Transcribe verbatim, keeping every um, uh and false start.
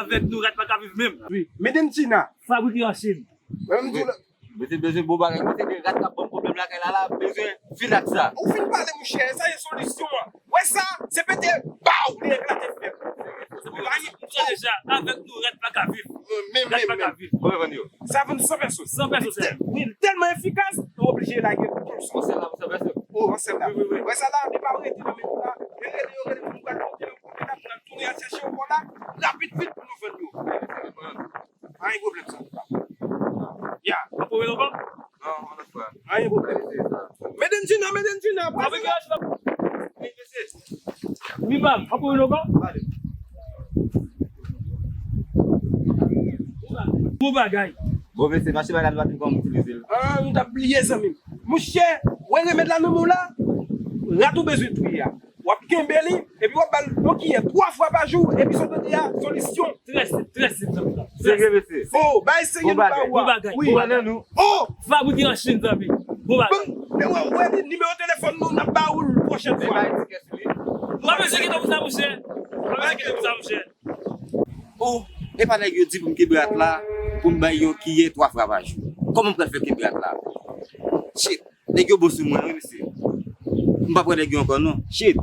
Avèk nou, rat pa ka viv menm. Wi. Medendina. Fabrike an Chin. Mwen menm tou la. Mesye bezwen bon bagay, mesye de rat k ap ban m pwoblèm lakay la, la bezwen fin ak sa. Ou fin pale, monchè, sa se solisyon an. Wè sa, se pete, baw, li eklate fèt. Ou sonje sa, avèk nou, rat pa ka viv. Rat pa ka viv. Mwen vann yo. Sa vann san pesos. San pesos, sè. Wi, li tèlman efikas, nou oblije lage l konsa. Yon sèl la pou san pesos. Oh, yon sèl la. Wi, wi, wi. Wè sa la, li pa rete nan men nou la. Yo rele, yo rele, nou pral monte nan kote la, pou n al tounen al chèche yon bò la, rapid vit pou nou vann yo. Pa gen pwoblèm sa. Ya. Ou poko wè nou ankò? Non, yon lòt fwa. Pa gen pwoblèm. Medendina, Medendina, pa vin la. Wi, mesye. Wi, bab, ou poko wè nou ankò? Bon bagay. Bon, mesye, mache bay la, nou pa konn kòman itilize l. Ah, nou t ap bliye, zanmi m. Monchè, wè remèd la nan men w la, rat ou bezwen touye a. W ap kenbe li, epi w ap ba l yon kiyè twa fwa pa jou, epi sa w tande a, solisyon. Trè senp, trè senp, zanmi. Serye, mesye. Oh, bay serye, nou ba ou a. Bon bagay, bon bagay. Wi. Bon bagay. Oh! Fabrike an Chin, zanmi. Bon bagay. Bon, e wè, wè li, nimewo telefòn nou, n ap ba ou l pwochèn fwa. Bay tikè sou li. Ou pa bezwen kite pou sa, monchè. Ou pa bezwen kite pou sa, monchè. Oh, epa nèg yo di pou m kenbe rat la, pou m bay yon kiyè twa fwa pa jou. Kòman m pral fè kenbe rat la? Shit, nèg yo bon sou mwen, wi, mesye. M p ap wè nèg yo ankò, non. Shit.